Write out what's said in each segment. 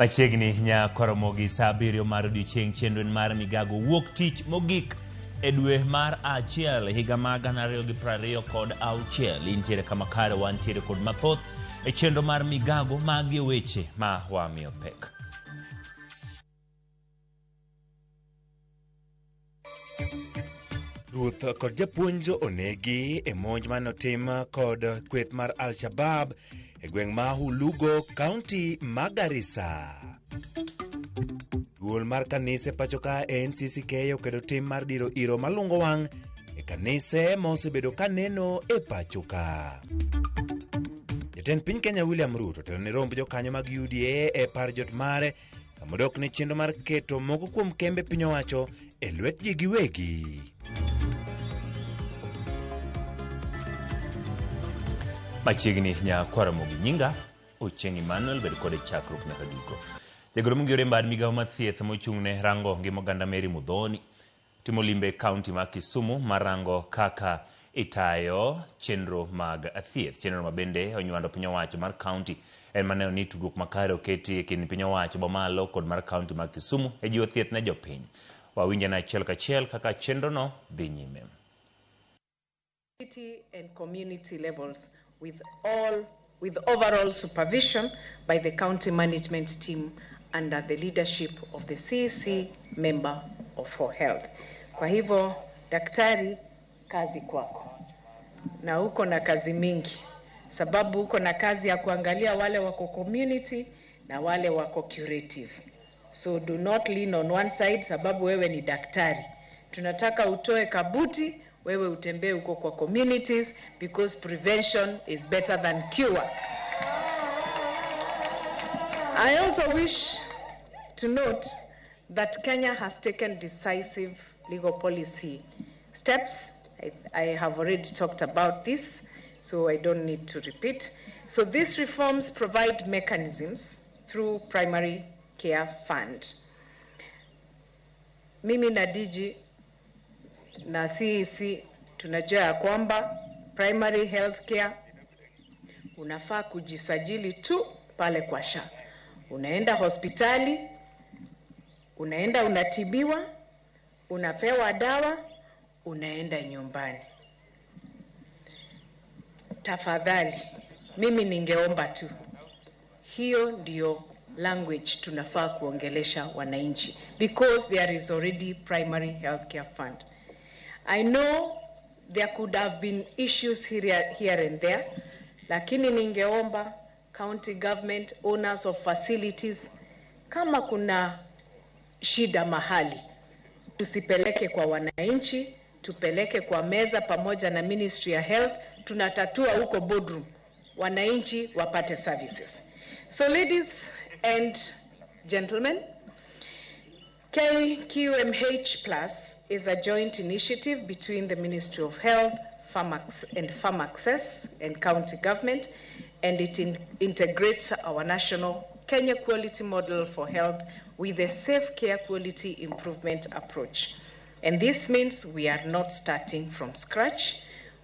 Machiegni nyakoromo gi saa abiriyo mar odiochieng' chenro en mar migago wuok tich mogik e dwe mar achiel higa mar 2026. Intiere kama kare, wantiere kod mathoth e chenro mar migago. Magi weche ma wamiyo pek. Ruoth kod japuonj onegi e monj mane otim kod kweth mar Al-Shabaab e gweng' ma Hulugo, kaunti ma Garissa. Duol mar kanise pacho ka NCCK okedo tim mar diro iro malungo wang' e kanise ma osebedo kaneno e pacho ka. Jatend piny Kenya William Ruto otelo ne romb jokanyo mag UDA e par jot mare kamodok ne chenro mar keto moko kuom kembe piny owacho e lwet ji giwegi. Machiegni nyakwaramogi, nyinga Ochieng' Emmanuel, bed kode chakruok nyaka giko. Jagoro mongirore mbad migawo mar thieth mochung'ne rango ngima oganda Mary Muthoni timo limbe e kaunti ma Kisumu mar rango kaka itayo chenro mag thieth. Chenro ma bende onywando piny owacho mar kaunti en maneno ni tudruok makare oketi e kind piny owacho mamalo kod mar kaunti ma Kisumu e jiwo thieth ne jopiny. Wawinj ane achiel kachiel kaka chenrono dhi nyime. City and community levels with overall supervision by the county management team under the leadership of the CEC member of for health. Kwa hivyo daktari, kazi kwako. Na uko na kazi mingi, sababu uko na kazi ya kuangalia wale wako community na wale wako curative. So do not lean on one side, sababu wewe ni daktari. Tunataka utoe kabuti, wewe utembee huko kwa communities, because prevention is better than cure. I also wish to note that Kenya has taken decisive legal policy steps. I have already talked about this, so I don't need to repeat. So these reforms provide mechanisms through primary care fund. Mimi na DG na CEC tunajua ya kwamba primary health care unafaa kujisajili tu pale kwa SHA. Unaenda hospitali, unaenda unatibiwa, unapewa dawa, unaenda nyumbani. Tafadhali, mimi ningeomba tu, hiyo ndio language tunafaa kuongelesha wananchi, because there is already primary health care fund. I know there could have been issues here and there, lakini ningeomba county government, owners of facilities, kama kuna shida mahali, tusipeleke kwa wananchi, tupeleke kwa meza pamoja na Ministry ya Health, tunatatua huko boardroom, wananchi wapate services. So ladies and gentlemen, KQMH Plus is a joint initiative between the Ministry of Health, Pharmax and PharmAccess and county government, and it integrates our national Kenya quality model for health with a safe care quality improvement approach. And this means we are not starting from scratch.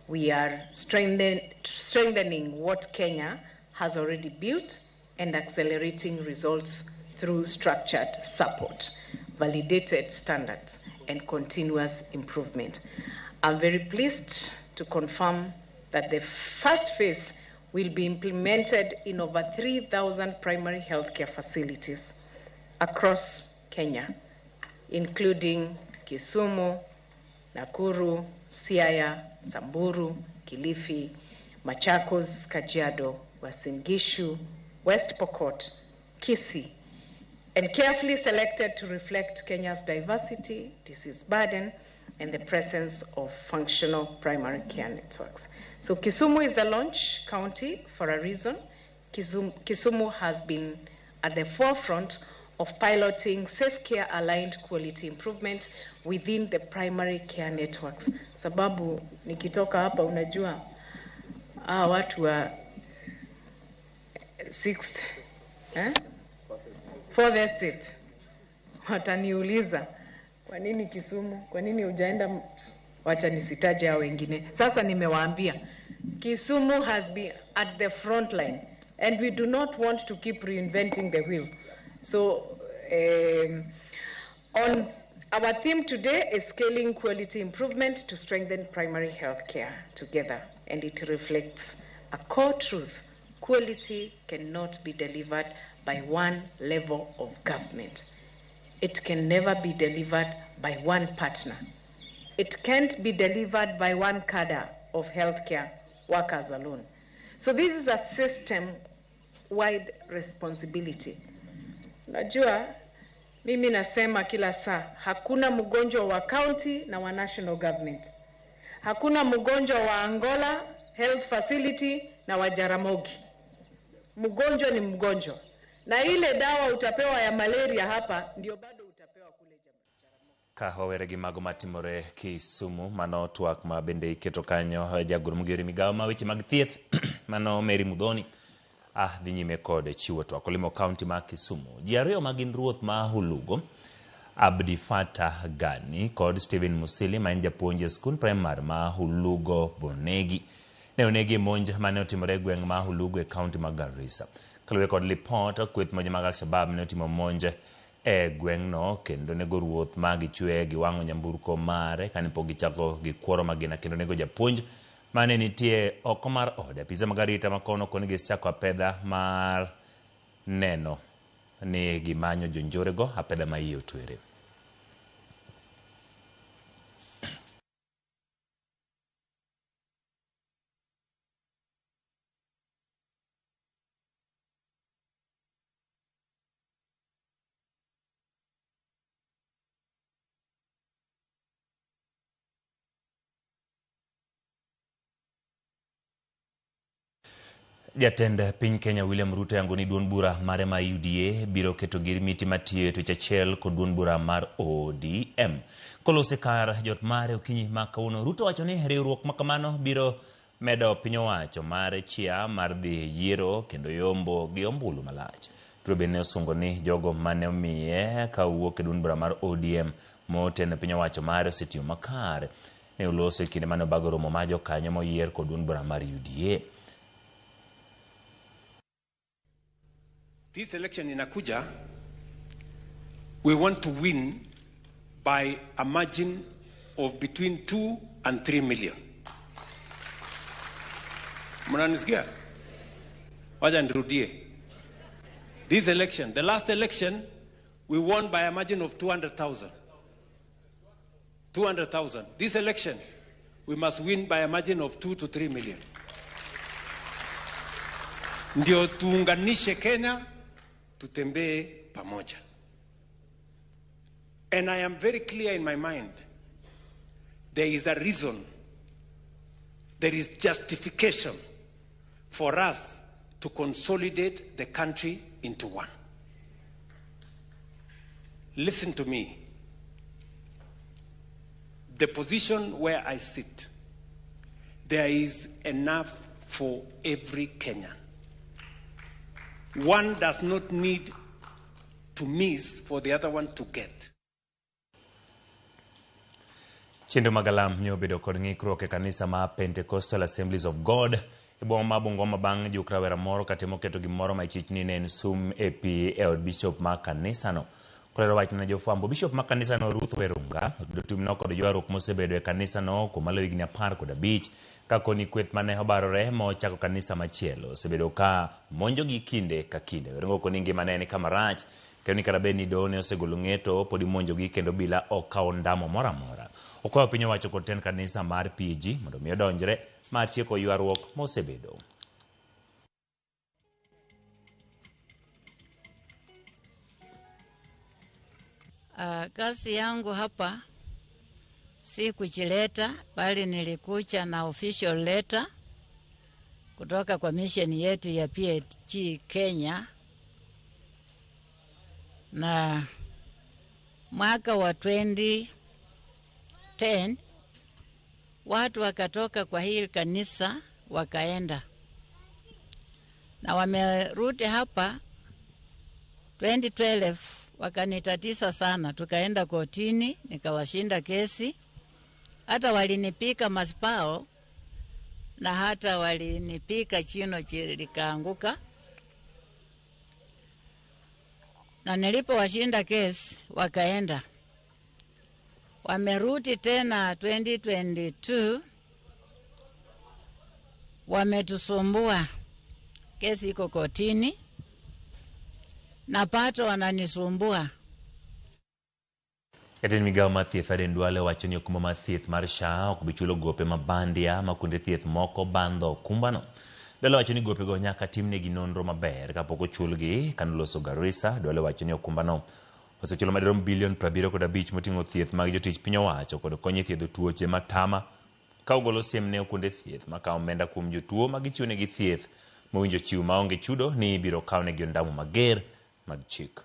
We are strengthening what Kenya has already built and accelerating results through structured support, validated standards, and continuous improvement. I'm very pleased to confirm that the first phase will be implemented in over 3,000 primary healthcare facilities across Kenya, including Kisumu, Nakuru, Siaya, Samburu, Kilifi, Machakos, Kajiado, Uasin Gishu, West Pokot, Kisii, and carefully selected to reflect Kenya's diversity, disease burden, and the presence of functional primary care networks. So Kisumu is the launch county for a reason. Kisumu has been at the forefront of piloting safe care aligned quality improvement within the primary care networks. Sababu nikitoka hapa, unajua, watu wa sixth, eh? Fourth estate wataniuliza kwa nini Kisumu, kwa nini hujaenda, wacha nisitaje hao wengine. Sasa nimewaambia Kisumu has been at the front line and we do not want to keep reinventing the wheel. So on our theme today is scaling quality improvement to strengthen primary health care together, and it reflects a core truth. Quality cannot be delivered by one level of government. It can never be delivered by one partner. It can't be delivered by one cadre of healthcare workers alone. So this is a system-wide responsibility. Najua, mimi nasema kila saa, hakuna mgonjwa wa county na wa national government. Hakuna mgonjwa wa Angola Health Facility na wa Jaramogi. Mgonjwa ni mgonjwa. Na ile dawa utapewa ya malaria hapa ndio bado utapewa kule Jaramogi. Ka wawere gi mago matimore Kisumu, mano twak ma bende iketo kanyo jagoro mogero migawo ma weche mag thieth mano Mary Muthoni dhi nyime kod chiwo twak olimo kaunti ma Kisumu. Ji ariyo ma gin ruoth ma Hulugo, Abdi Fatah Gani kod Stephen Musili ma en japuonj e skund primar ma Hulugo Bonegi ne onegi e monj mane otimore e gweng' ma Hulugo e kaunti ma Garissa. Kaluwore kod lipot, kweth monj mag Al-Shabaab ne otimo monj e gweng'no kendo nego ruoth ma gichwe giwang'o nyamburko mare kane pok gichako gikworo magina kendo nego japuonj mane nitie oko mar ode. Apisa mag arita ma kono koni gisechako apedha mar neno ni gimanyo jonjorego, apedha ma iye otwere. Jatend piny Kenya William Ruto yango ni duond bura mare ma UDA biro keto girmiti matiyo e twech achiel kod duond bura mar ODM. Kolose kar jot mare okinyi ma kawuono, Ruto wacho ni riwruok ma kamano biro medo piny owacho mar chia mar dhi yiero kendo yombo gi ombulu malach. Ruto bende osungo ni jogo mane omiye kawuok e duond bura mar ODM moteno piny owacho mare osetiyo makare. Ne oloso e kinde mane obago romo ma jokanyo moyier kod duond bura mar UDA. This election inakuja, we want to win by a margin of between 2 and 3 million. Mnanisikia? Wacha nirudie. This election, the last election, we won by a margin of 200,000. 200,000. This election, we must win by a margin of 2 to 3 million. Ndio tuunganishe Kenya, tutembee pamoja. And I am very clear in my mind, there is a reason, there is justification for us to consolidate the country into one. Listen to me. The position where I sit, there is enough for every Kenyan. One does not need to miss for the other one to get. Chenro mag alam ne obedo kod ng'ikruok e kanisa ma Pentecostal Assemblies of God e boma ma Bungoma bang' juk rawera moro katemo keto gimoro ma ichich ni ne en sum e pi e od bishop ma kanisano. Kolero wachno ne jofwambo, bishop ma kanisano Ruth Werunga otudo timno kod ywaruok mosebedo e kanisano kuom maloyo higni 15 ka koni kweth mane obarore ma ochako kanisa machielo osebedo ka monjogi kinde ka kinde. Werunga okoni ngimane ni kama rach kendo ni kata bed ni doho ne osegolo ng'eto pod imonjogi kendo bila ok kaw ondamo moro amora. Okwayo piny owacho kod tend kanisa mar PAG mondo mi odonjre mar tieko ywaruok mosebedo. Kazi yangu hapa si kuchileta, bali nilikuja na official letter kutoka kwa mission yetu ya PAG Kenya, na mwaka wa 2010 watu wakatoka kwa hili kanisa wakaenda, na wamerudi hapa 2012 wakanitatiza sana, tukaenda kotini nikawashinda kesi. Hata walinipika masipao na hata walinipika chino likaanguka. Na nilipowashinda kesi wakaenda. Wamerudi tena 2022, wametusumbua. Kesi iko kotini na pato wananisumbua. Jatend migawo mar thieth Aden Duale wacho ni okumba mar thieth mar SHA ok bi chulo gope ma bandia ma kuonde thieth moko bandho okumbano. Duale wacho ni gopego nyaka timnegi nonro maber kapok ochulgi. Kanoloso Garissa, Duale wacho ni okumbano osechulo madirom bilion 75 moting'o thieth mag jotich piny owacho kod konyo e thiedho tuoche matama ka ogolo siem ne kuonde thieth makawo omenda kuom jotuo ma gichiwonegi thieth mowinjo chiw maonge chudo ni ibiro kawnegi ondamo mager mag chik.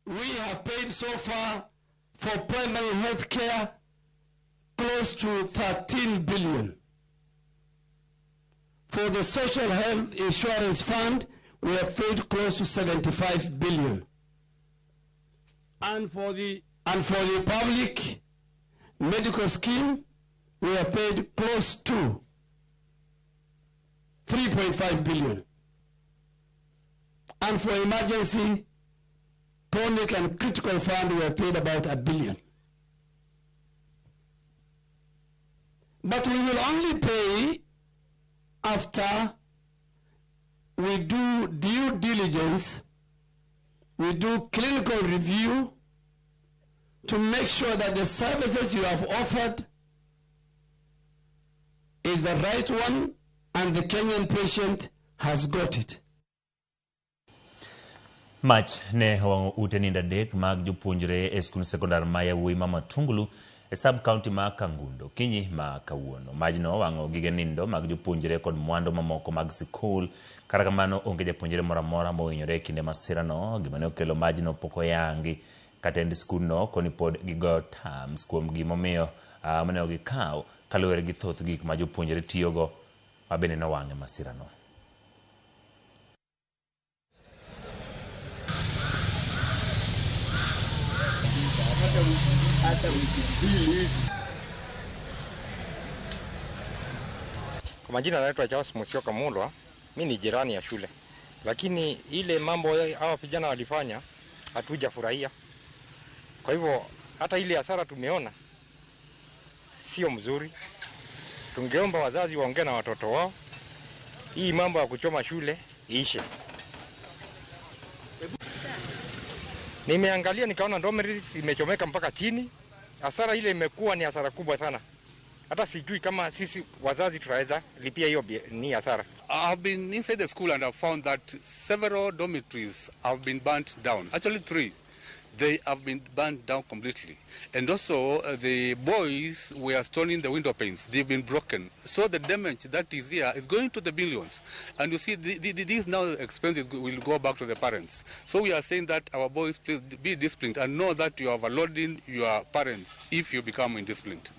We have paid so far for primary health care close to 13 billion. For the Social Health Insurance Fund, we have paid close to 75 billion. And for the public medical scheme, we have paid close to 3.5 billion. And for emergency, chronic and critical fund, we have paid about 1 billion. But we will only pay after we do due diligence, we do clinical review to make sure that the services you have offered is the right one and the Kenyan patient has got it. Mach ne owang'o ute nindo adek mag jopuonjre e skund sekondar ma yawuoyi ma Matungulu e sub-county ma Kangundo kinyi ma kawuono. Majno owang'o gige nindo mag jopuonjre kod mwandu mamoko mag sikul. Kata kamano onge japuonjre moro amora mohinyore e kinde masirano. Gima ne okelo majno pok oyangi. Katend skundno koni pod gigoyo tams kuom gimomiyo mane gikawo kaluwore gi thoth gik ma jopuonjre tiyogo ma bende nowang' e masirano. Kwa majina naitwa Charles Musyoka Mulwa, mimi ni jirani ya shule. Lakini ile mambo hawa vijana walifanya hatujafurahia. Kwa hivyo hata ile hasara tumeona sio mzuri. Tungeomba wazazi waongee na watoto wao. Hii mambo ya kuchoma shule iishe. Nimeangalia nikaona dormitories imechomeka mpaka chini. Hasara ile imekuwa ni hasara kubwa sana. Hata sijui kama sisi wazazi tutaweza lipia hiyo ni hasara. I've been inside the school and I've found that several dormitories have been burnt down. Actually 3. They have been burnt down completely. And also the boys were stoning the window panes. They've been broken. So the damage that is here is going to the billions. And you see, these now expenses will go back to the parents. So we are saying that our boys, please be disciplined and know that you are overloading your parents if you become indisciplined.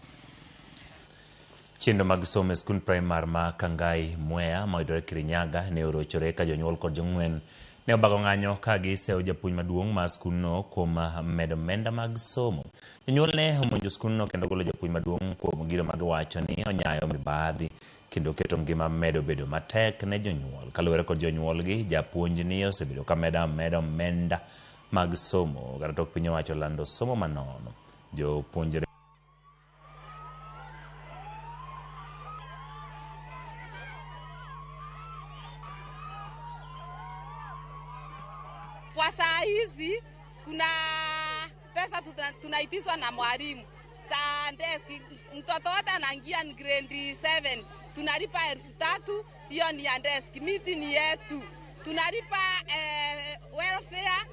Chenro mag somo e skund primar ma Kangai Mwea mayudore Kirinyaga ne orochore ka jonyuol kod jong'wen ne obago ng'anyo ka gisewo japuonj maduong' mar skundno kuom medo omenda mag somo. Jonyuol ne omonjo skundno kendo golo japuonj maduong' kuom gino magiwacho ni onyayo mibadhi kendo keto ngima medo bedo matek ne jonyuol. Kaluwore kod jonyuolgi, japuonj ni osebedo ka medo ameda omenda mag somo kata tok piny owacho lando somo manono. Jopuonjre Kwa saa hizi kuna pesa tunaitizwa na mwalimu. Saa desk mtoto wote anaingia grade 7 tunalipa 3,000, hiyo ni ya desk, miti ni yetu. Tunalipa welfare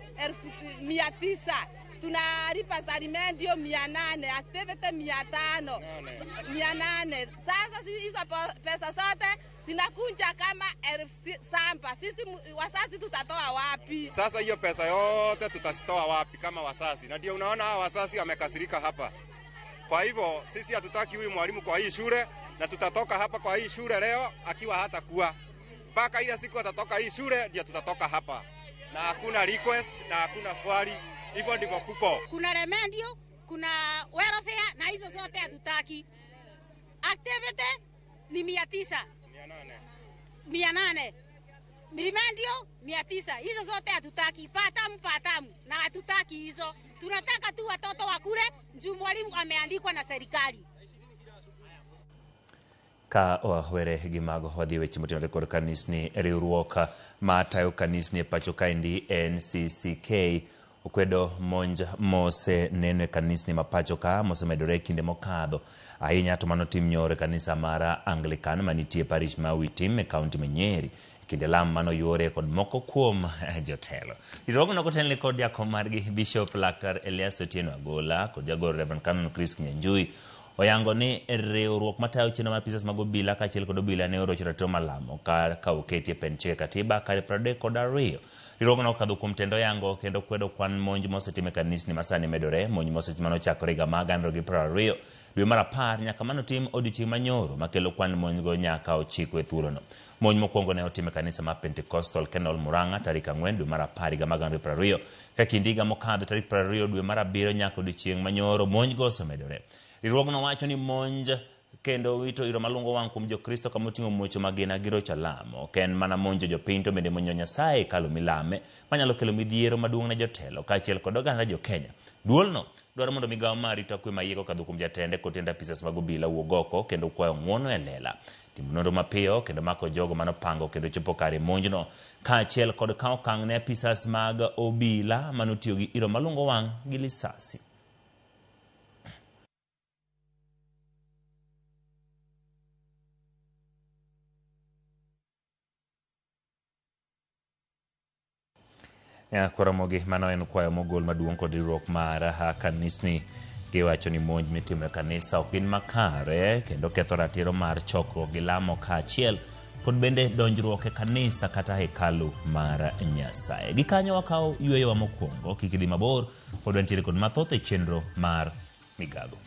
900, tunalipa salimendio 800, activity 500, 800. Sasa hizo pesa zote zinakunja kama 7,000. Sisi wazazi tutatoa wapi? Sasa hiyo pesa yote tutazitoa wapi kama wazazi? Na ndio unaona hawa wazazi wamekasirika hapa. Kwa hivyo sisi hatutaki huyu mwalimu kwa hii shule, na tutatoka hapa kwa hii shule leo akiwa hatakuwa. Mpaka ile siku atatoka hii shule ndio tutatoka hapa. Na hakuna request na hakuna swali. Hivyo ndivyo kuko. Kuna remendio, kuna welfare na hizo zote hatutaki. Activity ni 900. 800. Milimani 900. Hizo zote hatutaki. Patamu patamu. Na hatutaki hizo. Tunataka tu watoto wakule juu mwalimu ameandikwa na serikali. Ka wawere gi mago wadhi weche motenore kod kanisni. Riwruok ma tayo kanisni e pacho kaendi NCCK okwedo monj moseneno e kanisni ma pacho ka mosemedore e kinde mokadho ahinya, to mano tim nyoro e kanisa mar Anglican manitie parish ma Witim e kaunti ma Nyeri e kinde lam manoyuore kod moko kuom jotelo. Riwruogno kotelne kod jakom margi Bishop Laktar Elias Otieno Agola kod jagoro Reverend Canon Chris Kinyanjui oyango ni riwruok matayo chenro mar apisas mag obila kaachiel kod obila ne orocho ratiro malamo ka oketi e pend chike katiba kare 32. Riwruogno okadho kuom tendo yango kendo kwedo kwan monj mosetim e kanisni masani medore. Monj mosetim manochakore higa mar 2020 dwe mar 10 nyaka manotim odiochieng' manyoro makelo kwan monjgo nyaka 9 e thuolono. Monj mokwongo ne otim e kanisa mar Pentecostal Kenol Murang'a tarik 4 dwe mar 10 higa mar 2020 ka kind higa mokadho tarik 22 dwe mar 7 nyaka odiochieng' manyoro monjgo osemedore. Riwruogno wacho ni monj kendo wito iro malungo wang' kuom Jokristo kama oting'o muocho magina gi rocho lamo. Ok en mana monjo jopiny to bende monjo Nyasaye e hekalu milame manyalo kelo midhiero maduong' ne jotelo kaachiel kod oganda jo-Kenya. Duolno dwaro mondo migawo mar arita kwe maiye kokadho kuom jatende kod tend apisas mag obila wuog oko kendo kwayo ng'uono e lela. Timo nonro mapiyo kendo mako jogo manopango kendo chopo kare monjno kaachiel kod kawo okang' ne apisas mag obila manotiyo gi iro malungo wang' gi lisasi. Koromogi mano en kwayo mogol maduong' kod riwruok mar kanisni. Giwacho ni monj mitimo e kanisa ok gin makare kendo ketho ratiro mar chokruok gi lamo kaachiel kod bende donjruok e kanisa kata hekalu mar Nyasaye. Gikanyo wakawo yweyowa mokwongo, kik idhi mabor, pod wantiere kod mathoth e chenro mar migago.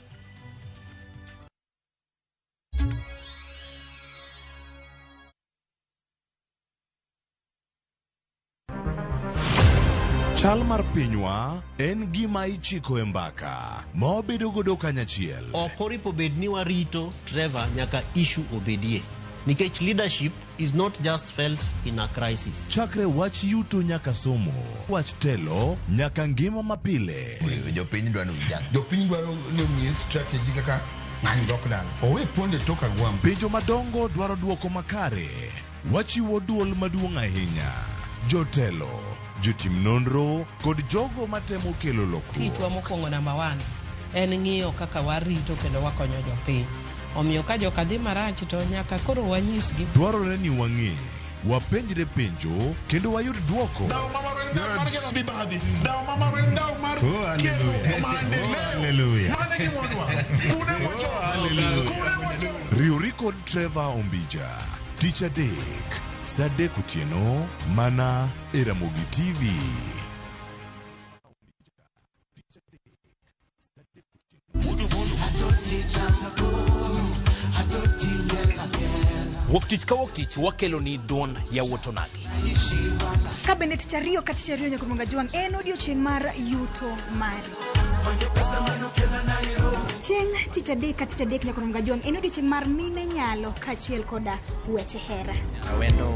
Chal mar pinywa en gima ichiko e mbaka ma wabedo godo kanyachiel. Ok oripo bed ni warito Trevor nyaka issue obedie. Nikech leadership is not just felt in a crisis. Chakre wach yuto nyaka somo, wach telo nyaka ngima mapile. Jopiny dwaro vijana. Jopiny dwaro ni omiye strategy kaka ng'ani dok dala. Owe ponde tok agwambo. Penjo madongo dwaro duoko makare. Wachiwo duol maduong' ahinya. Jotelo, jotim nonro kod jogo matemo kelo lokruok. Tijwa mokwongo namba 1 en ng'iyo kaka warito kendo wakonyo jopiny. Omiyo ka joka dhi marach to nyaka koro wanyisgi. Dwarore ni wang'e, wapenjre penjo kendo wayud duoko. Riwri kod Trevor Ombija, tich adek, saa 3 otieno, mana e Ramogi TV. Wuok tich ka wuok tich wakelo ni duond yawuot onagi. Ka bende tich ariyo ka tich ariyo nyaka Mwanga Jwang' en odiochieng' mar yuto mari. Chieng' tich adek ka tich adek nyaka Mwanga Jwang' en odiochieng' mar mine nyalo kaachiel koda weche hera. Awendo.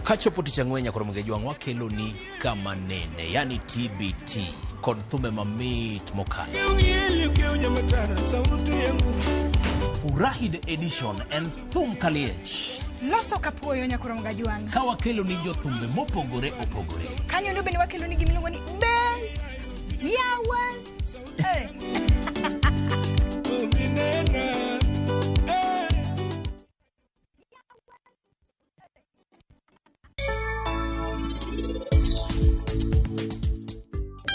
Kachopo tich ang'wen nyaka Mwanga Jwang' wakelo ni kama nene, yani TBT kod thume mamit mokalo. Furahi the edition en thum kaliech. Loso kapuoyo nyaka Mwanga Jwang'. Ka wakelo ni jothumbe mopogore opogore. Kanyo ndo bende wakelo ni gimiluongo ni be yawa.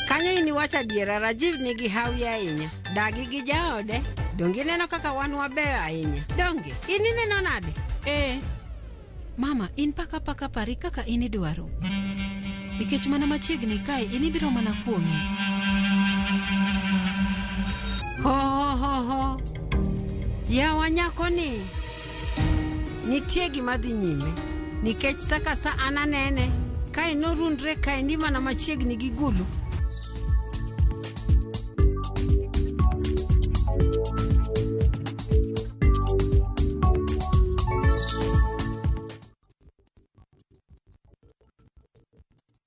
Kanyo in iwacho adiera, Rajiv nigi hawi ahinya. Dagi gi jaode, donge ineno kaka wan wabeyo ahinya? Donge, in ineno nade? Mama, in paka paka pari kaka in idwaro. Nikech mana machiegni kae in ibiro mana kuong'i. Ho ho ho ho. Yawa nyakoni. Nitie gima dhi nyime. Nikech sa ka sa an anene, kae norundre kaendi mana machiegni gi gulu.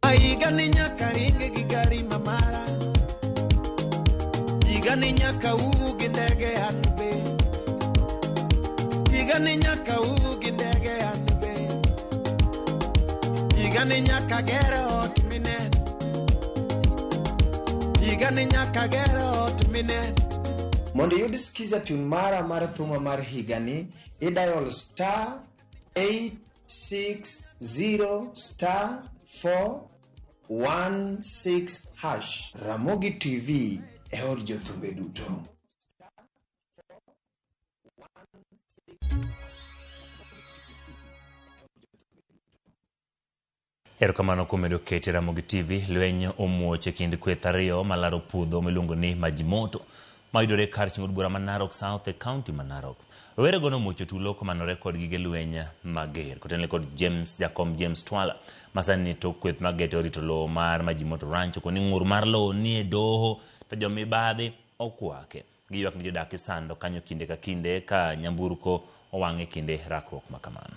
Aigani nyaka ringe gi gari mamara. Igani nyaka wuo gi ndege an be. Igani nyaka wuo gi ndege an be. Igani nyaka ger ot mineno. Igani nyaka ger ot mineno. Mondo iyud skiza tune mara mar thuma mar higani, idial star 860 star 416 hash. Ramogi TV e od jothumbe duto. Erokamano kuom medo kete Ramogi TV. Lweny omuoch e kind kweth ariyo malaro puodho miluongo ni Majimoto mayudore kar chung' od bura ma Narok South e kaunti ma Narok. Rowerego nomuocho tulo komanore kod gige lweny mager. Kotenore kod James Jakom James Twala masani ni tok kweth mageto orito lowo mar Majimoto Ranch okoni ng'ur mar lowo nie doho to jomibadhi okwake. Giywak ni jodak isando kanyo kinde ka kinde ka nyamburko owang' e kinde rakruok ma kamano.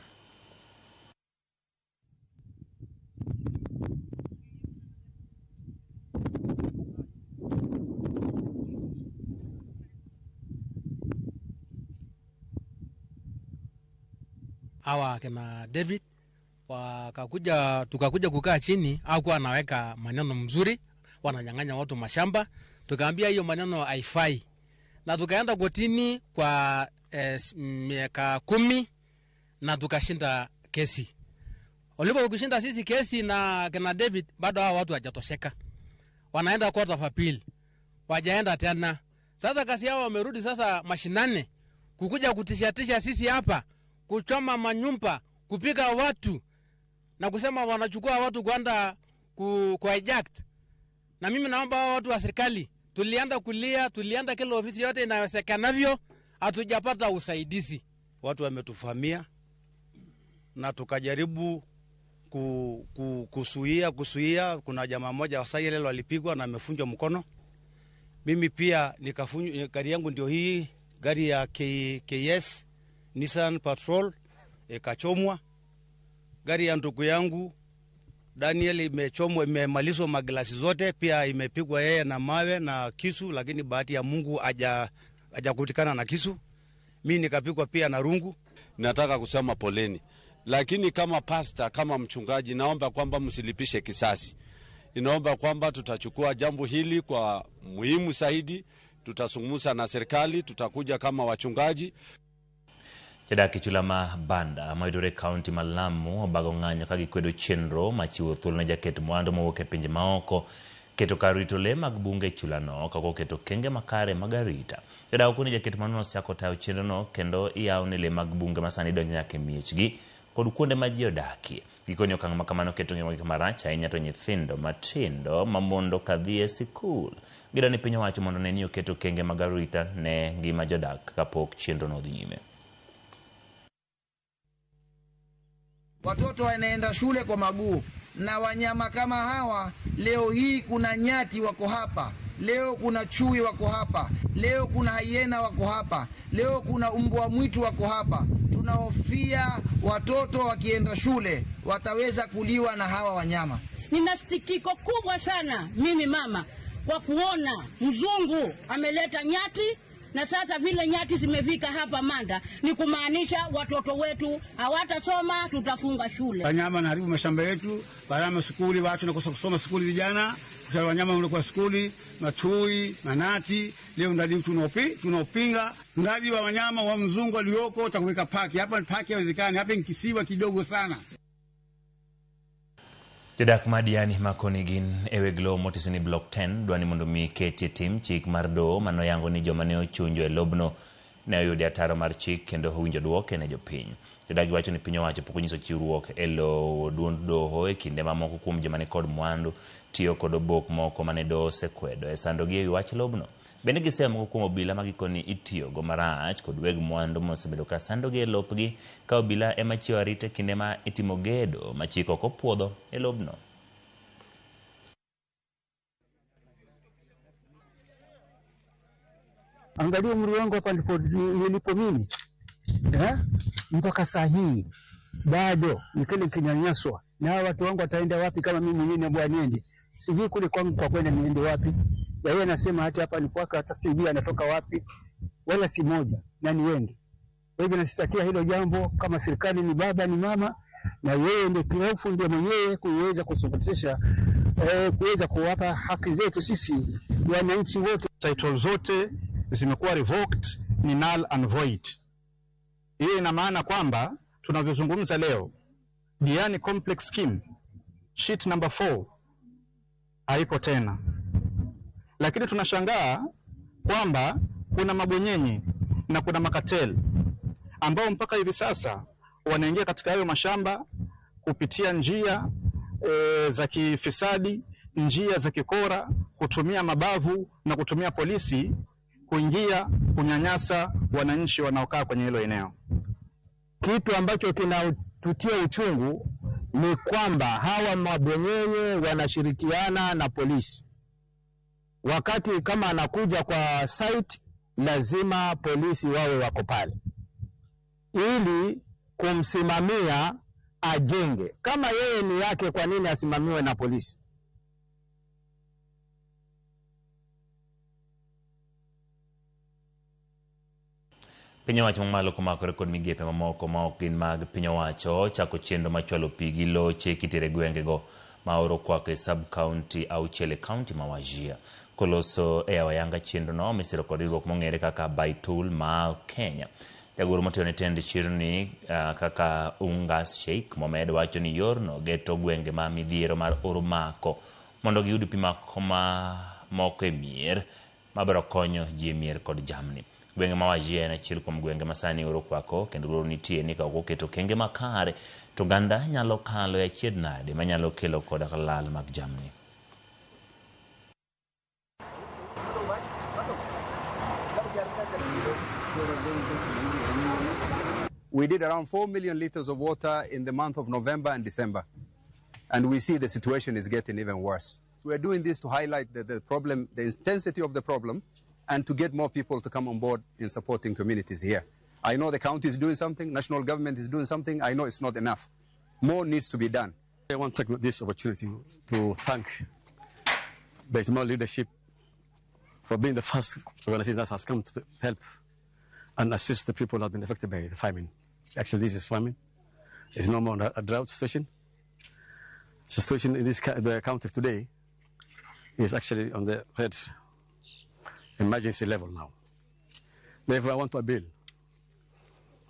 Hawa kina David wakakuja, tukakuja kukaa chini, hakuwa anaweka maneno mzuri, wananyang'anya watu mashamba. Tukaambia hiyo maneno haifai, na tukaenda kotini kwa miaka 10 na tukashinda kesi. Walipo kushinda sisi kesi na kina David, bado hawa watu hawajatosheka, wanaenda court of appeal, wajaenda tena. Sasa kasi yao wamerudi sasa mashinani kukuja kutishatisha sisi hapa, kuchoma manyumba, kupiga watu na kusema wanachukua watu kwenda ku hijack. Na mimi naomba watu wa serikali, tulienda kulia, tulienda kila ofisi yote inawezekanavyo, hatujapata usaidizi. Watu wametufamia na tukajaribu kusuia. Kuna jamaa mmoja wa Sayelelo alipigwa na amefunjwa mkono. Mimi pia nikafunjwa, gari yangu ndio hii, gari ya KS Nissan Patrol ikachomwa. Gari ya ndugu yangu Daniel imechomwa, imemalizwa maglasi zote, pia imepigwa yeye na mawe na kisu, lakini bahati ya Mungu hajakutikana na kisu. Mimi nikapigwa pia na rungu. Nataka kusema poleni, lakini kama pastor, kama mchungaji, naomba kwamba msilipishe kisasi. Inaomba kwamba tutachukua jambo hili kwa muhimu zaidi, tutazungumza na serikali, tutakuja kama wachungaji. Jodak e chula ma Banda mayudore kaunti ma Lamu obago ng'anyo ka gikwedo chenro machiwo thuolo ne jaket mwandu mowuok e pinje maoko keto kar rito lee mag bunge e chulano kaka oketo okenge makare mag arita. Jodak okoni ni jaket mwanduno osechako tayo chenrono kendo iyawo ne lee mag bunge masani donjo nyaka e miechgi kod kuonde ma ji odakie. Gikoni okang' ma kamano keto ngimagi kama rach ahinya to nyithindo matindo ma mondo kadhi e sikul. Gidwa ni piny owacho mondo one ni oketo okenge mag arita ne ngima jodak kapok chenrono odhi nyime. Watoto wanaenda shule kwa maguu, na wanyama kama hawa leo hii kuna nyati wako hapa, leo kuna chui wako hapa, leo kuna hyena wako hapa, leo kuna mbwa mwitu wako hapa. Tunahofia watoto wakienda shule wataweza kuliwa na hawa wanyama. Nina sikitiko kubwa sana mimi mama kwa kuona mzungu ameleta nyati, na sasa vile nyati zimefika hapa Manda ni kumaanisha watoto wetu hawatasoma, tutafunga shule. Wanyama wanaharibu mashamba yetu, gharama skuli, watu wanakosa kusoma skuli vijana, kwa wanyama wanakuwa skuli, matui, manati. Leo ndani tunaopinga mradi wa wanyama wa mzungu aliyoko utakuweka paki. Hapa paki haiwezekani, hapa ni kisiwa kidogo sana. Jodak ma Diani makoni gin e weg lowo motisi ni Block 10 dwani mondo mi ketie tim chik mar doho manoyango ni joma ne ochunjo e lobno ne oyudo ataro mar chik kendo owinjo duoke ne jopiny. Jodak wacho ni piny owacho pok onyiso chiwruok e lowo duond doho e kinde mamoko kuom joma nikod mwandu tiyo kod obok moko mane doho osekwedo e sandogi ewi wach lobno. Bende giseyo moko kuom obila ma gikoni itiyogo marach kod weg mwandu mosebedo ka sandogi e lopgi ka obila ema chiwo arita kinde ma itimo gedo ma chik ok opuodho e lobno. Angalia umri wangu hapa nilipo mimi, mpaka saa hii bado nikile kinyanyaswa Na watu wangu wataenda wapi kama mimi mwenyewe naambiwa niende? Sijui kule kwangu kwa kwenda niende wapi. Na yeye anasema hata hapa ni kwake, hata sijui anatoka wapi, wala si moja na ni wengi. Kwa hivyo nasitakia hilo jambo, kama serikali ni baba ni mama, na yeye ndio kirofu, ndio mwenyewe kuweza kusuluhisha, kuweza kuwapa haki zetu sisi wananchi wote. Title zote zimekuwa revoked, ni null and void. Hiyo ina maana kwamba tunavyozungumza leo, Diani Complex Scheme sheet number 4 haiko tena. Lakini tunashangaa kwamba kuna mabwenyenye na kuna makateli ambao mpaka hivi sasa wanaingia katika hayo mashamba kupitia njia za kifisadi, njia za kikora, kutumia mabavu na kutumia polisi kuingia kunyanyasa wananchi wanaokaa kwenye hilo eneo. Kitu ambacho kinatutia uchungu ni kwamba hawa mabwenyenye wanashirikiana na polisi. Wakati kama anakuja kwa site, lazima polisi wawe wako pale ili kumsimamia ajenge. Kama yeye ni yake, kwa nini asimamiwe na polisi? Piny owacho mamalo komakore kod migepe mamoko ma ok gin mag piny owacho chako chenro mar chwalo pi gi loche kitere gwengego ma oro kwako e sub-county auchiel e county ma Wajir. Koloso e yawo ayanga chenrono misiro kod riwruok mong'ere kaka Baitul Maal Kenya. Jagoro motelo ne tend chirni kaka Ungas Sheikh Mohamed wacho ni yorno geto gwenge ma midhiero mar oro mako mondo giyud pi moko e mier mabiro konyo ji e mier kod jamni. Gwenge ma Wajir en achiel kuom gwenge ma sani oro kwako kendo luoro nitie ni ka ok oketo okenge makare to oganda nyalo kalo e achiedh nade manyalo kelo koda lal mag jamni. We did around 4 million liters of water in the month of November and December. And we see the situation is getting even worse. We are doing this to highlight the problem, the intensity of the problem, and to get more people to come on board in supporting communities here. I know the county is doing something, national government is doing something. I know it's not enough. More needs to be done. I want to take this opportunity to thank Baitul leadership for being the first organization that has come to help and assist the people who have been affected by the famine. Actually, this is famine. It's no more a drought situation. The situation in this the county today is actually on the red emergency level now. Therefore, I want to appeal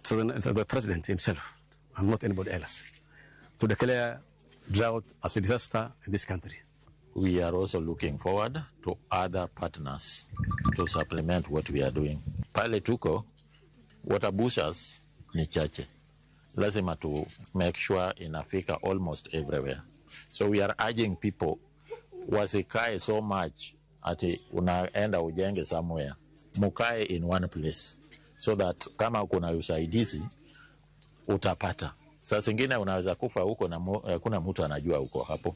to the president himself and not anybody else to declare drought as a disaster in this country. We are also looking forward to other partners to supplement what we are doing. Pale tuko, water bushers ni chache. Lazima to make sure inafika almost everywhere. So we are urging people wasikae so much ati unaenda ujenge somewhere. Mukae in one place so that kama kuna usaidizi utapata. Saa zingine unaweza kufa huko na kuna mtu anajua huko hapo.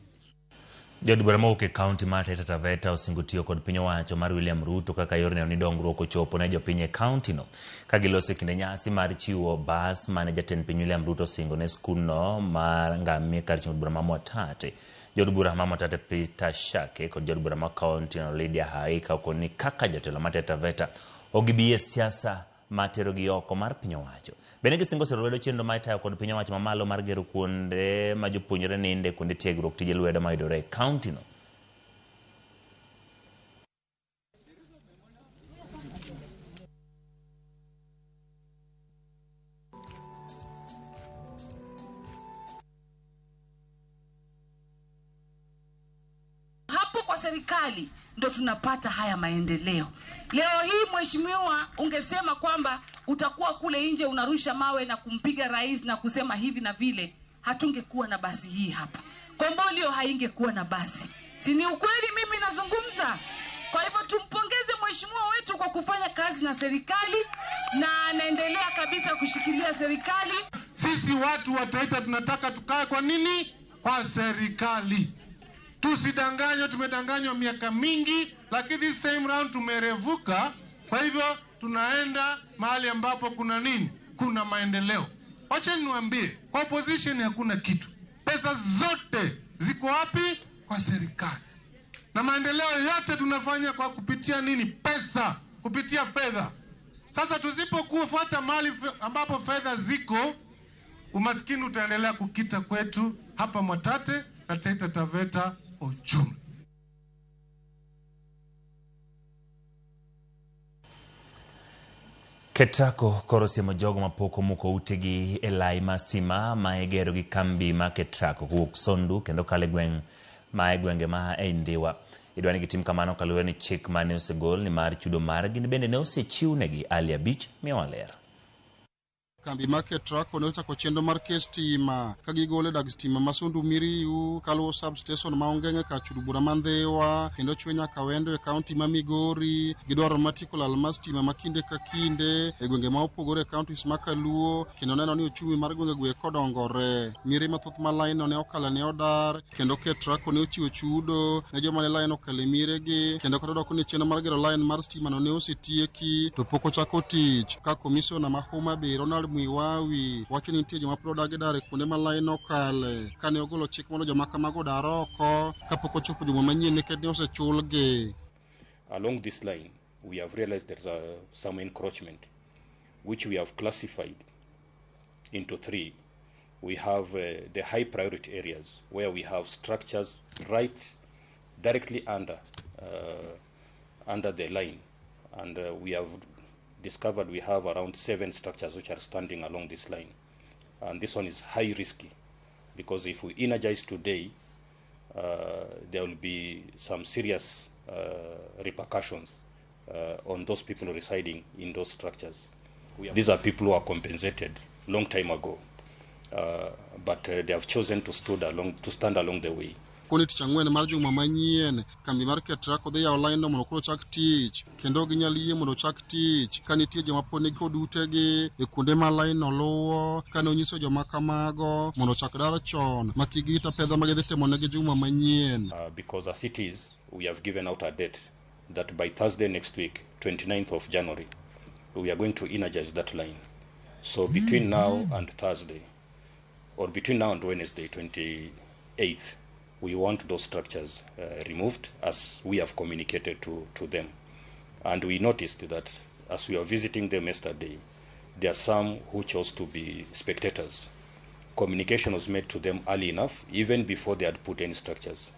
Jood bura mowuok e kaunti mar Taita Taveta osingo tiyo kod piny owacho mar William Ruto kaka yor neno ni dongruok ochopo ne jopiny e kaunti no. Ka giloso e kinde nyasi mar chiwo bas mane jatend piny William Ruto osingo ne skundno mar Ngamia kar chung' od bura ma Mwatate. Jood bura ma Mwatate Peter Shake kod jood bura ma kaunti no Lydia Haika okoni ni kaka jotelo ma Taita Taveta ok gibi e siasa materogi oko mar piny owacho. Bende gisingo siro lwedo chenro ma itayo kod piny owacho mamalo mar gero kuonde ma jopuonjre ninde, kuonde tiegruok, tije lwedo mayudore e kaunti no. Hapo kwa serikali ndo tunapata haya maendeleo. Leo hii mheshimiwa, ungesema kwamba utakuwa kule nje unarusha mawe na kumpiga rais na kusema hivi na vile, hatungekuwa na basi hii hapa. Kombolio haingekuwa na basi. Si ni ukweli mimi nazungumza? Kwa hivyo tumpongeze mheshimiwa wetu kwa kufanya kazi na serikali na anaendelea kabisa kushikilia serikali. Sisi watu wa Taita tunataka tukae kwa nini? Kwa serikali. Tusidanganywe, tumedanganywa miaka mingi, lakini this same round tumerevuka. Kwa hivyo tunaenda mahali ambapo kuna nini? Kuna maendeleo. Wacha niwaambie, kwa opposition hakuna kitu. Pesa Pesa zote ziko wapi? Kwa serikali. Na maendeleo yote tunafanya kwa kupitia nini? Pesa, kupitia fedha. Sasa tusipokufuata mali ambapo fedha ziko, umaskini utaendelea kukita kwetu hapa Mwatate na Taita Taveta ujumla. Ketraco koro siemo jogo mapok omuko utegi e lai mar stima ma igero gi kambi ma Ketraco kowuok Sondu kendo kalo e gweng' ma e gwenge ma ei Ndhiwa. Idwa ni gitim kamano kaluwore ni chik mane osegol ni mar chudo margi bende ne osechiwnegi Ali Abich miyowa ler. Kambi mar Ketraco ne ochako chenro mar keyo stima ka gigolo e dag stima ma Sondu Miriu kaluwo substation ma Ongeng'e kar chudo bura ma Ndhiwa kendo chwe nyaka Wendo e kaunti ma Migori. Gidwaro mar tieko lal mar stima ma kinde ka kinde e gwenge ma opogore e kauntis ma Kaluo kendo neno ni ochumi mar gwengego eko odongore. Miere mathoth ma lainno ne okale ne odar kendo Ketraco ne ochiwo chudo ne joma ne lain okalo e mieregi kendo kata odoko ni chenro mar gero lain mar stima no ne osetieki to pok ochako tich. Ka komisona ma Homa Bay Ronald Mwiwawi wacho ni nitie joma pod odagi dar e kuonde ma lain okale kane ogolo chik mondo joma kamago odar oko kapok ochopo juma manyien nikech ne osechulgi. Along this line, we have realized there's some encroachment, which we have classified into three. We have the high priority areas where we have structures right directly under the line, and we have discovered we have around 7 structures which are standing along this line, and this one is high risky because if we energize today, there will be some serious repercussions on those people residing in those structures. These are people who are compensated long time ago, but they have chosen to stand along the way. Koni tich ang'wen mar juma manyien, kambi mar Ketraco dhi yawo lainno mondo koro ochak tich kendo ok ginyal yie mondo ochak tich ka nitie joma pod nigi kod utegi e kuonde ma lainno luwo kane onyiso joma kamago mondo ochak dar chon ma kik girit apedha ma gidhi timonegi juma manyien. Because as it is, we have given out a date that by Thursday next week, 29th of January, we are going to energize that line. So between now and Thursday, or between now and Wednesday, 28th, we want those structures removed as we have communicated to them. And we noticed that as we were visiting them yesterday, there are some who chose to be spectators. Communication was made to them early enough, even before they had put any structures.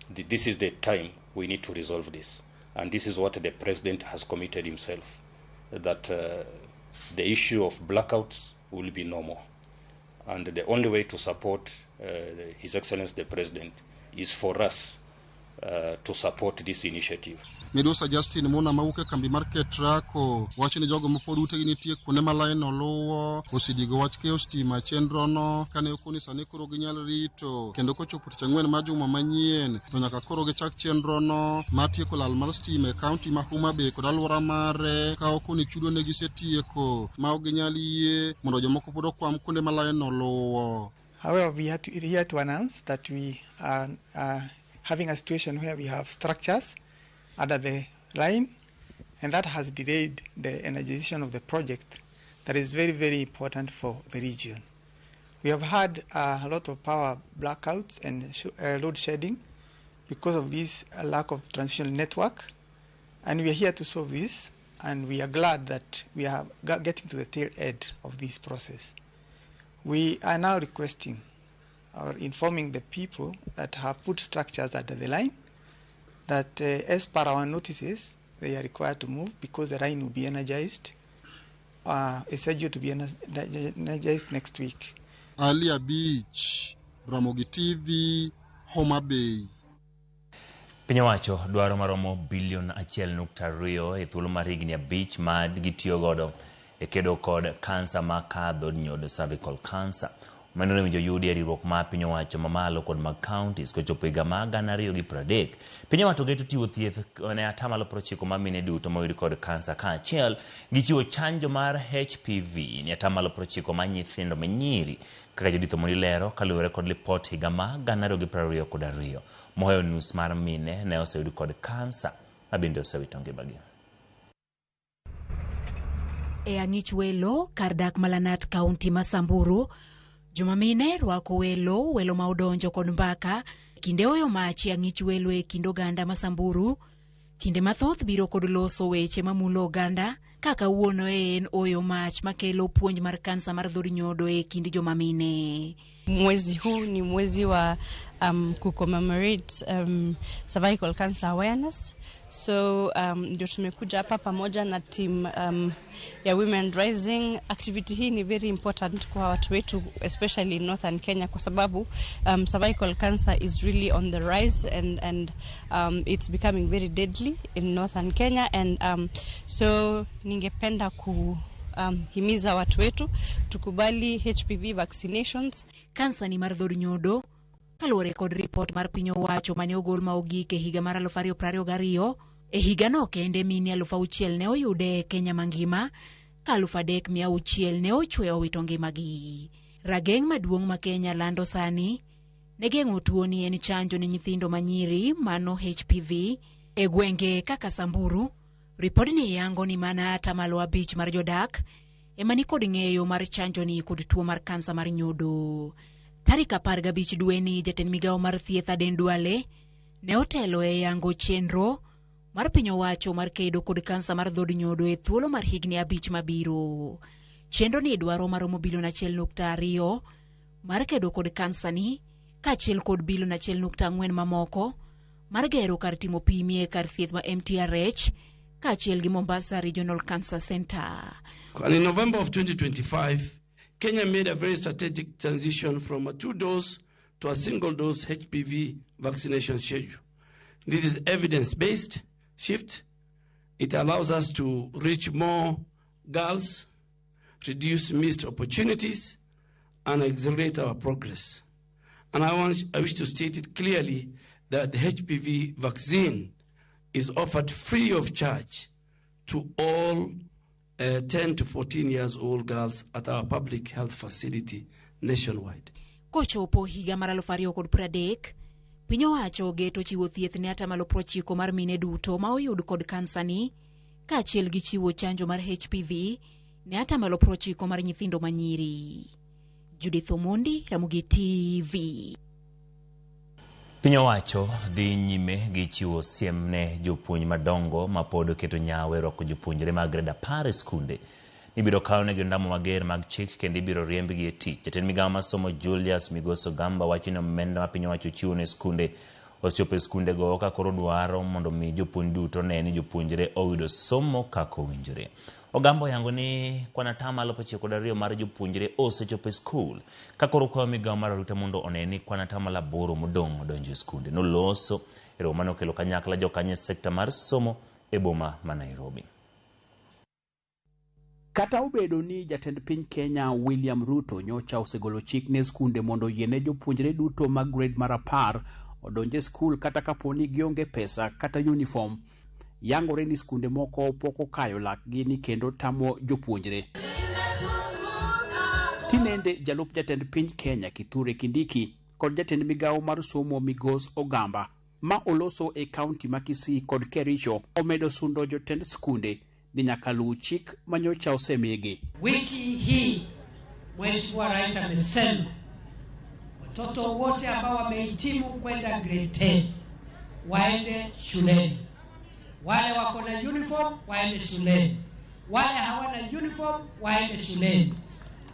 This is the time we need to resolve this. And this is what the president has committed himself, that the issue of blackouts will be no more. And the only way to support His Excellency the President is for us to support this initiative. Midusa Justin Muna mawuok e kambi mar Ketraco wacho ni jogo mapod utegi nitie kuonde ma lainno luwo osediego wach keyo stima chenrono kane okoni sani koro ginyal rito kendo kochopo tich ang'wen mar juma manyien to nyaka koro gichak chenrono mar tieko lal mar stima e kaunti ma Homa Bay kod alwora mare ka okoni chudo ne gisetieko ma ok ginyal yie mondo jomoko pod okwam kuonde ma lainno luwo. However, we are here to announce that we are having a situation where we have structures under the line, and that has delayed the energization of the project that is very, very important for the region. We have had a lot of power blackouts and load shedding because of this lack of transmission network, and we are here to solve this, and we are glad that we are getting to the tail end of this process. We are now requesting or informing the people that have put structures under the line that as per our notices, they are required to move because the line will be energized, is scheduled to be energized next week. Alia Beach, Ramogi TV, Homa Bay. Piny owacho dwaro maromo bilion 1.2 e thuolo mar higni 5 ma gitiyo godo e kedo kod kansa ma kadho nyodo cervical cancer. Omenda no owinjo yudi e riwruok mar piny owacho mamalo kod mag counties kochopo higa mar 2030. Piny owacho geto chiwo thieth ne 90% mar mine duto moyud kod kansa kaachiel gi chiwo chanjo mar HPV ne 90% mar nyithindo manyiri kaka Judith Omondi lero kaluwore kod lipot higa mar 2022. Mohewo nus mar mine ne oseyud kod kansa ma bende osewito ngimagi. E ang'ich welo kar dak Malanat kaunti ma Samburu, Joma mine rwako welo, welo ma odonjo kod mbaka kinde oyo mach e ang'ich welo e kind oganda ma Samburu. Kinde mathoth biro kod loso weche mamulo oganda kaka wuono en oyo mach makelo puonj mar kansa mar dhod nyodo e kind joma mine. Mwezi huu ni mwezi wa kucommemorate cervical cancer awareness. So ndio tumekuja hapa pamoja na team ya Women Rising. Activity hii ni very important kwa watu wetu, especially in Northern Kenya, kwa sababu cervical cancer is really on the rise and it's becoming very deadly in Northern Kenya, and so ningependa ku himiza watu wetu tukubali HPV vaccinations. Kansa ni mar dhod nyodo kaluwore kod ripot mar piny owacho mane ogol ma ogik e higa mar 2022. E higano kende mine 6,000 ne oyude e Kenya mangima ka 3,600 ne ochwe owito ngimagi. Rageng' maduong' ma Kenya lando sani ne geng'o tuoni en chanjo ne nyithindo manyiri mano HPV e gwenge kaka Samburu. Ripodni yango ni mana 5% mar jodak ema nikod ng'eyo mar chanjo ni kod tuo mar kansa mar nyodo. Tarik 15 dweni, jatend migawo mar thieth Aden Duale ne otelo e yango chenro mar piny owacho mar kedo kod kansa mar dhod nyodo e thuolo mar higni 5 mabiro. Chenro ni dwaro maromo bilion 1.2 mar kedo kod kansa ni kaachiel kod bilion 1.4 mamoko mar gero kar timo pim e kar thieth ma MTRH kaachiel gi Mombasa Regional Cancer Center. And in November of 2025, Kenya made a very strategic transition from a 2-dose to a single-dose HPV vaccination schedule. This is evidence-based shift. It allows us to reach more girls, reduce missed opportunities, and accelerate our progress. And I wish to state it clearly that the HPV vaccine is offered free of charge to all 10 to 14 years old girls at our public health facility nationwide. Kochopo higa mar 2030, piny owacho ogeto chiwo thieth ne 90% mar mine duto ma oyud kod kansa ni, kaachiel gi chiwo chanjo mar HPV ne 90% mar nyithindo manyiri. Judith Omondi, Ramogi TV. Piny owacho dhi nyime gi chiwo siem ne jopuonj madongo ma pod oketo nyawo e rwako jopuonjre mag grade 10 e skunde. Ibiro kawnegi ondamo mager mag chik kendo ibiro riembgi e tich. Jatend migawo mar somo Julius Migos Ogamba wacho ni omenda ma piny owacho chiwo ne skunde osechopo e skundego ka koro dwaro mondo mi jopuonj duto ne ni jopuonjre oyudo somo kaka owinjore. Ogamba oyango ni kwan 92% mar jopuonjre osechopo e skul ka koro kwayo migawo mar arita mondo one ni kwan 8% modong' odonjo e skunde. Noloso e romo mane okelo kanyakla jokanyo e sekta mar somo e boma ma Nairobi. Kata obedo ni jatend piny Kenya William Ruto nyocha osegolo chik ne skunde mondo oyiene jopuonjre duto mag grade mar 10 odonj e skul kata kapo ni gionge pesa kata uniform, yangore ni skunde moko pok okayo lakgi ni kendo tamo jopuonjre. Tinende jalup jatend piny Kenya Kithure Kindiki kod jatend migawo mar somo Migos Ogamba ma oloso e kaunti ma Kisii kod Kericho omedo sundo jotend skunde ni nyaka luw chik manyocha osemigi. Wiki hii Mheshimiwa Rais amesema watoto wote ambao wamehitimu kwenda grade 10 waende shuleni. Wale wako na uniform waende shuleni, wale hawana uniform waende shuleni,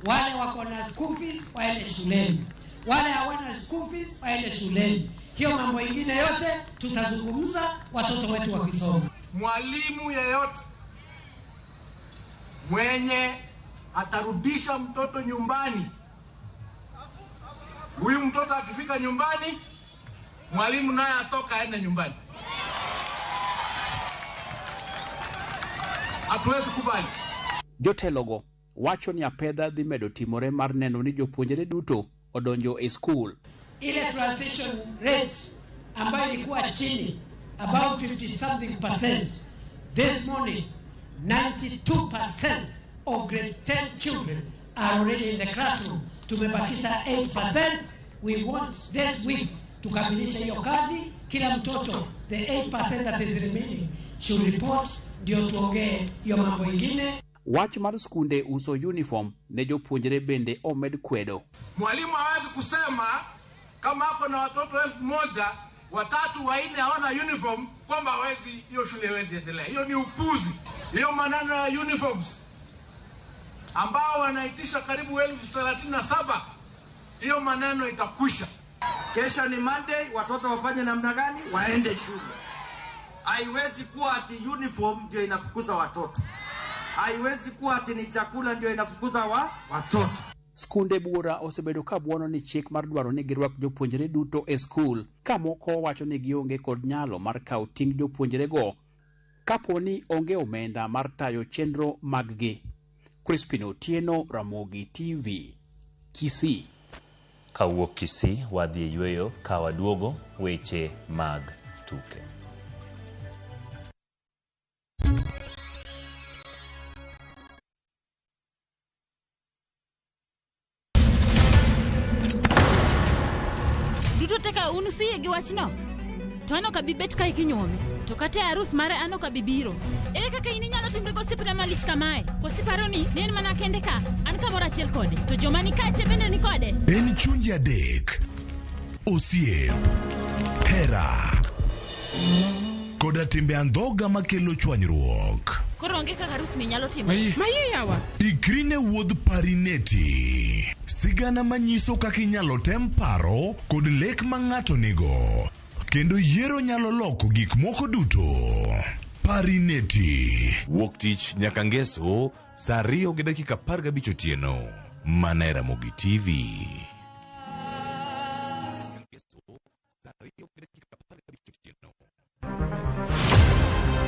wale wako na school fees waende shuleni, wale hawana school fees waende shuleni. Hiyo mambo ingine yote tutazungumza watoto wetu wakisoma. Mwalimu yeyote mwenye atarudisha mtoto nyumbani, huyu mtoto akifika nyumbani, mwalimu naye atoka aende nyumbani. Hatuwezi kubali. Jotelogo wacho ni apedha dhi medo timore mar neno ni jopuonjre duto odonjo e skul. Ile transition rate ambayo ilikuwa chini about 50 something percent, this morning 92% of grade 10 children are already in the classroom. Tumebakisha 8%. We want this week tukamilishe hiyo kazi. Kila mtoto, the 8% that is remaining should report, ndio tuongee hiyo mambo ingine. Wach mar skunde uso uniform ne jopuonjre bende omed kwedo. Mwalimu hawezi kusema kama ako na watoto 1000, 3, 4 hawana uniform kwamba hawezi, hiyo shule haiwezi endelea. Hiyo ni upuzi. Hiyo maneno ya uniforms ambao wanaitisha karibu 37,000, hiyo maneno itakwisha. Kesho ni Monday, watoto wafanye namna gani? Waende shule. Haiwezi kuwa ati uniform ndio inafukuza watoto. Haiwezi kuwa ati ni chakula ndio inafukuza watoto. Skunde buora osebedo ka buono ni chik mar dwaro ni girwak jopuonjre duto e skul, ka moko wacho ni gionge kod nyalo mar kawo ting' jopuonjrego kapo ni onge omenda mar tayo chenro maggi. Crispin Otieno, Ramogi TV, Kisii. Kawuok Kisii wadhi e yweyo ka waduogo weche mag tuke. Duto teka un usiyie gi wachno? To an ok abi bet kae kinyuome. To kata e arus mare an ok abi biro. Ere kaka in inyalo timri gosiepna malich kamae? Koso iparo ni ne en mana kende ka, an kamoro achiel kode, to joma ni kae te bende ni kode? En chunje adek, osiep, hera, koda timbe andhoga makelo chwanyruok. Koro onge kaka arus ni nyalo timore. Mayie yawa. Ikri ne wuodh Parineti. Sigana manyiso kaka inyalo tem paro kod lek ma ng'ato nigo. Kendo yiero nyalo loko gik moko duto. Parineti. Wuok tich nyaka ngeso saa 2:15 otieno. Mana e Ramogi TV.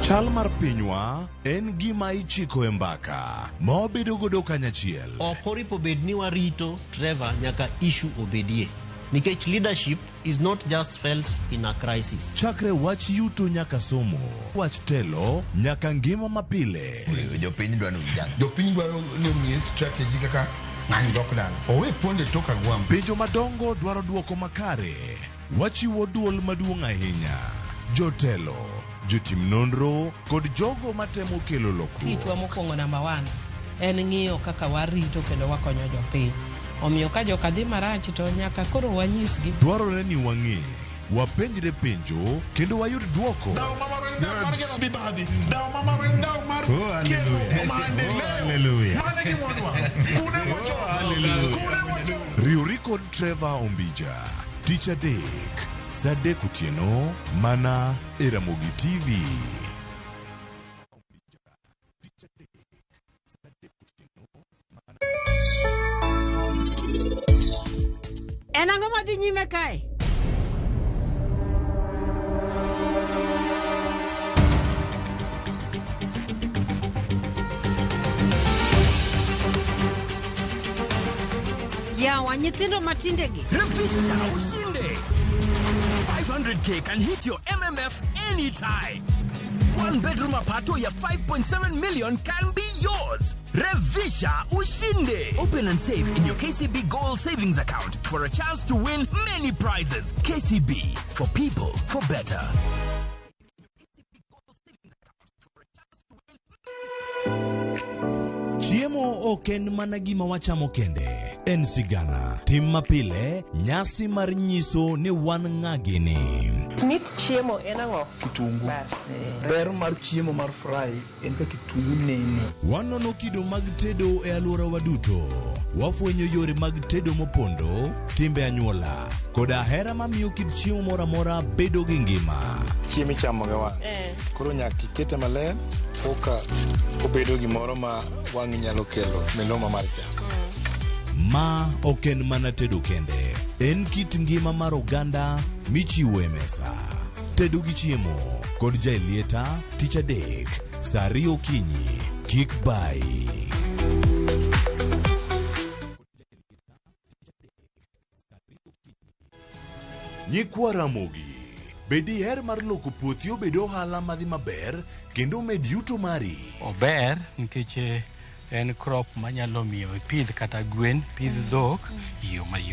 Chal mar pinywa en gima ichiko e mbaka ma wabedo godo kanyachiel. Ok oripo bed ni warito Trevor nyaka issue obedie. Nikech leadership is not just felt in a crisis. Chakre wach yuto nyaka somo, wach telo nyaka ngima mapile. Jopiny dwaro vijana. Jopiny dwaro ni omiye strategy kaka ng'ani dok dala. Owe ponde tok agwambo. Penjo madongo dwaro duoko makare. Wachiwo duol maduong' ahinya. Jotelo, jotim nonro kod jogo matemo kelo lokruok. Tichwa mokwongo namba 1 en ng'iyo kaka warito kendo wakonyo jopiny. Omiyo ka joka dhi marach to nyaka koro wanyisgi. Dwarore ni wang'e, wapenjre penjo kendo wayud duoko. Riwri kod Trevor Ombija, tich adek, saa 3 otieno, mana e Ramogi TV. En ang'o madhi nyime kae? Yawa, nyithindo matindegi. Refisha ushinde. 500k can hit your MMF anytime. One bedroom apartment ya 5.7 million can be yours. Revisha ushinde. Open and save in your KCB Gold Savings Account for a chance to win many prizes. KCB, for people, for better. Chiemo ok en mana gima wachamo kende, en sigana, tim mapile, nyasi mar nyiso ni wan ng'a gini. Mit chiemo en ang'o? Kitungu. Ber mar chiemo mar fry en ka kitungu nene. Wanono kido mag tedo e alworawa duto. Wafwenyo yore mag tedo mopondo, timbe anyuola, koda hera mamiyo kit chiemo moro amora bedo gi ngima. Chiemo ichamo gi wang'. Koro nyaka ikete maler koka obedo gimoro ma wang'i nyalo kelo miloma mar chak. Ma ok en mana tedo kende, en kit ngima mar oganda michiwo e mesa. Tedo gi chiemo kod Jaelieta tich adek saa 2 okinyi. Kik bai. Nyikwa Ramogi, be diher mar loko puothi obed ohala madhi maber kendo med yuto mari? Ober nikech en crop manyalo miyo ipidh kata gwen, pidh dhok e yo mayot.